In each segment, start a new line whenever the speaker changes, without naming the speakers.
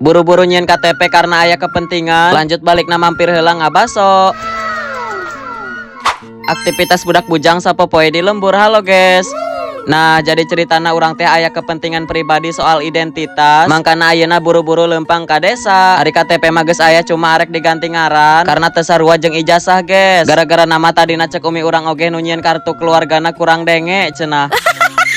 Buru-buru nyieun KTP karena aya kepentingan. Lanjut balik na mampir heula ngabaso. Aktivitas budak bujang sapopoe di lembur. Halo, guys. Nah, jadi ceritana urang teh aya kepentingan pribadi soal identitas. Mangkana ayeuna buru-buru lempang ka desa. Ari KTP mah geus aya, cuma arek diganti ngaran karena teu sarua jeung ijazah, guys. Gara-gara nama tadina cek umi urang oge nu nyieun kartu keluargana kurang denge cenah.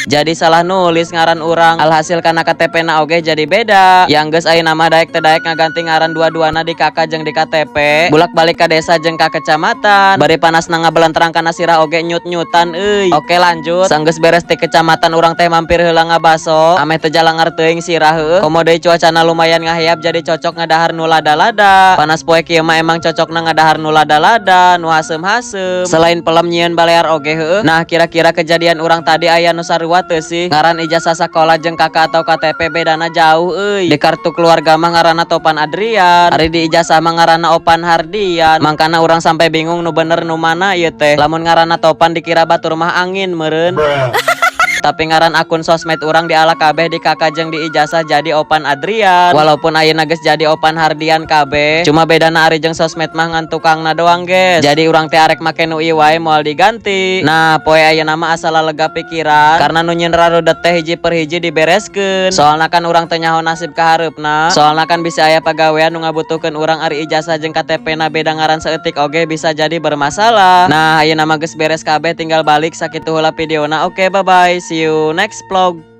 Jadi salah nulis ngaran urang. Alhasil kana KTP na oge jadi beda. Yang geus, ayeuna mah daek teu daek ngaganti ngaran dua-duana di KK jeung di KTP. Bulak-balik ka desa jeung ka kecamatan. Bari panasna ngabelentrang kana sirah oge nyut-nyutan euy. Oke, lanjut. Sanggeus beres ti kecamatan, urang teh mampir heula ngabaso. Ameh teu jalangar teuing sirah heueuh. Komo deui cuacana lumayan ngaheap, jadi cocok ngadahar nu lada-lada. Panas poe kieu mah emang cocokna ngadahar nu lada-lada, nu haseum-haseum. Selain pelem, nyieun balear oge heueuh. Nah, kira-kira kejadian urang tadi aya nu sarua teu sih? Ngaran ijazah sekolah jeung KK atau KTP bedana jauh euy. Di kartu keluarga mah ngaranna Topan Adrian, ari di ijazah mah ngaranna Opan Hardian. Mangkana urang sampai bingung nu bener nu mana ieu teh. Lamun ngaranna Topan, dikira batur mah angin meureun. Tapi ngaran akun sosmed urang diala kabeh di KK jeung di ijazah jadi Opan Adrian. Walaupun ayeuna geus jadi Opan Hardian kabeh, cuma bedana ari jeung sosmed mah ngan tukangna doang, guys. Jadi urang teh arek make nu ieu wae, moal diganti. Nah, poe ayeuna mah asal lega pikiran karena nu nyieun rarudet teh hiji per hiji dibereskeun. Soalna kan urang teh nyaho nasib ka hareupna. Soalna kan bisa aya pagawean nu ngabutuhkeun urang, ari ijazah jeung KTP na beda ngaran saeutik oge bisa jadi bermasalah. Nah, ayeuna mah geus beres kabeh, tinggal balik. Sakitu heula videona. Oke, bye bye. See you next vlog.